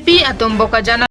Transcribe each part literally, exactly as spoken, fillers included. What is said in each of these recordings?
Pi atum Bokajan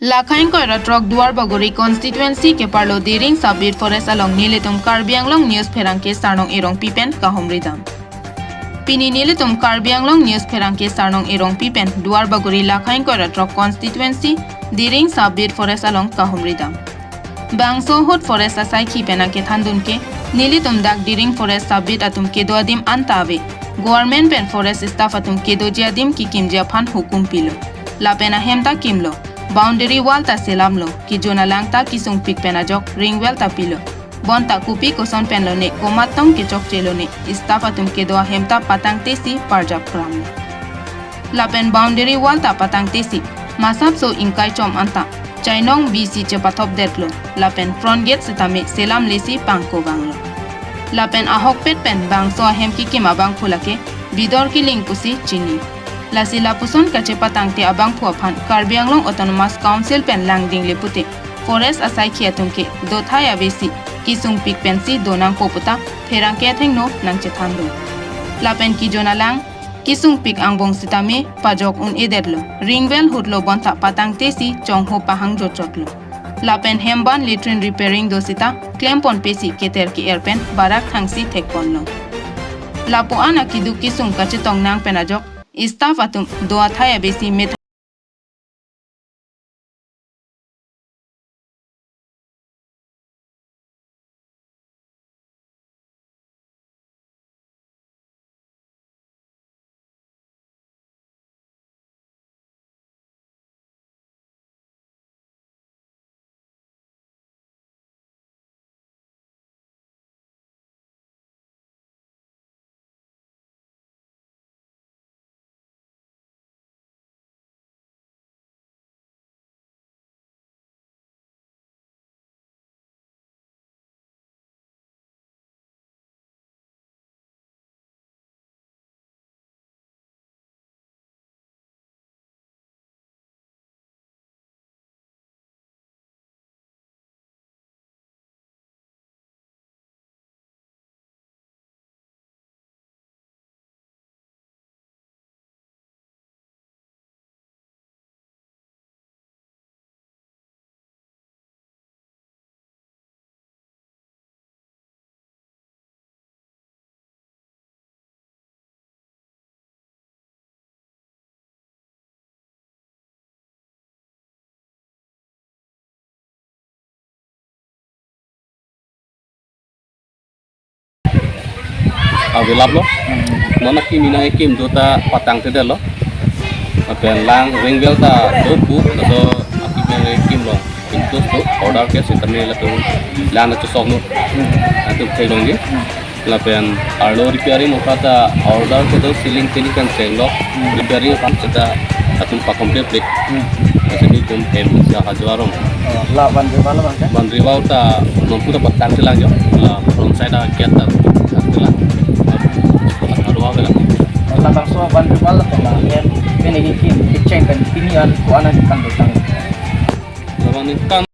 Lakha ingkoi ra throk Duarbagori constituency keparlo Diring sub-beat forest along nelitum Karbi Anglong News pherangke Sarnong Erongpi pen kahumridam. Pini nelitum Karbi Anglong News pherangke Sarnong Erongpi pen Duarbagori Lakha ingkoi ra throk constituency Diring sub-beat forest along kahumridam. Bangso ahut forest asaikhi pen nangkethandun ke, nelitum dak Diring forest sub-beat atum kedo adim anta ave. Government pen forest staff atum kedoji adim kekimji aphan hukum pilo. Lapen ahem ta kimlo, boundary wall ta selamlo, kejun alang ta kesungpik pen ajok ring well ta pilo. Bonta kopi koson pen lone, komat tong kechokche lone, staff atum kedo ahem ta patangtesi parjap kramlo. Lapen boundary wall ta patangtesi, masapso ingkai chom anta chainong bisi chepathopdetlo. Lapen front gate setame selamlesi pangko vanglo. Lapen ahokpet pen bangso ahem kekim abangphu lake Bidor Killing pusi chini. Lasi lapuson kachepatangte abangphu aphan Karbi Anglong Autonomous Council pen langding le pute, forest asaikhi atum ke dothai avesi kesungpik pensi donangpo puta pherangke athengno nangchethandun. Lapen kejun alang kesungpik angbong sitame pajok un-edetlo. Ring well hutlo bonta patangtesi chongho pahang jotjotlo. Lapen hem ban latrine repairing do sita klemponpesi keter ke-er pen barak thangsi thekponlo. Lapu-an akeduk kesung kachetong nang pen ajok staff atum do athai avesi met Gelap lo. Hmm. Non akim, ina akim do ta patangthedetlo. Lapen lang ring bell ta do pu, laso akim ina akim lo. Intus do order ke sitame latum lang na chosok no. Hmm. Latum theklongji. Hmm. Lapen arlo repairing mokha ta order ke do, ceiling tili kan chenglo. Hmm. Repairing aphan seta latum pa-complete le. Hmm. Lasi nelitum hem isi ahajo arum. Oh, la boundary wall abang ke? Boundary wall ta non pu ta patangthelang jo. La front side a gate ta patangthelang. Aru avelang. Labangso boundary wall la pala hem pen ini kim kecheng pen pini an ko-an an kan betang. Labang ningkan